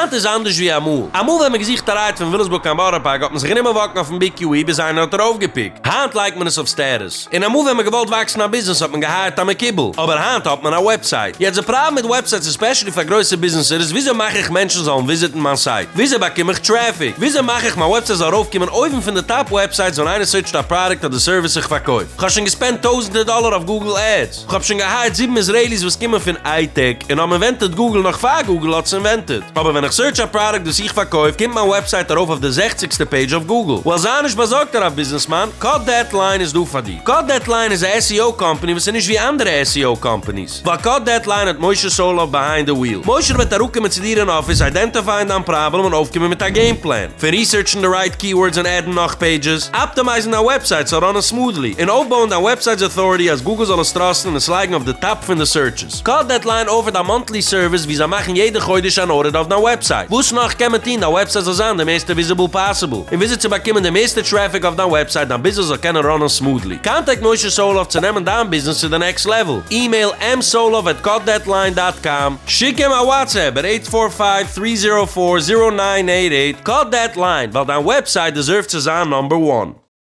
היינט איז אנדערש ווי אמאל. אמאל ווען מען געזוכט א ride פון וויליאמסבורג קיין בארא פארק האט מען זיך גענומען walk ן אויפן BQE ביז איינער האט ארויפגעפיקט. היינט לייגט מען עס אויף status. און אמאל ווען מען געוואלט וואקסן א ביזנעס האט מען געהייערט א מקובל. אבער היינט האט מען א website. יעצט די פראבלעם מיט websites especially פאר גרויסע ביזנעסער איז וויאזוי מאך איך מענטשן זאלן וויזיטן מיין site? וויאזוי באקום איך traffic? וויאזוי מאך איך מיין website זאל ארויפקומען אויבן פון די top websites ווען איינער search ט א פראדוקט אדער service איך פארקויף? כ'האב שוין געספענדט טויזענטער דאלאר אויף Google Ads. כ'האב שוין געהייערט זיבן Israelis וואס קומען פון high-tech און האבן invented Google נאך פאר Google האט עס invented. אבער ווען איך search א פראדוקט וואס איך פארקויף קומט מיין website ארויף אויף די זעכציגסטע page אויף Google. Well זיי נישט באזארגט הרב ביזנעסמאן, Cut That Line איז דא פאר דיר. Cut That Line איז א SEO קאמפאני וואס איז נישט ווי אנדערע SEO companies. ווייל Cut That Line האט משה סולוב behind the wheel. משה וועט אראפקומען צו דיר אין אפיס, identify ען דיין פראבלעם און אויפקומען מיט א game plan. פון research ן די right keywords און add ן נאך pages, optimize ן דיין website זאל run ען smoothly, און אויפבויען דיין website's authority אז Google זאל עס trust ן און עס לייגן אויף די top פון די searches. Cut That Line offer ט א monthly service ווי זיי מאכן יעדע חודש אן audit אויף דיין website. וואס נאך קען מען טון דיין website זאל זיין די מערסטע visible possible, און וויאזוי צו באקומען די מערסטע traffic אויף דיין website דיין ביזנעס זאל קענען run ען smoothly. Contact משה סולוב צו נעמען דיין ביזנעס צו די next level. Email msolov@cutthatline.com, שיק אים א WhatsApp at 845 304 0988, Cut That Line, ווייל דיין website deserve ט צו זיין number one.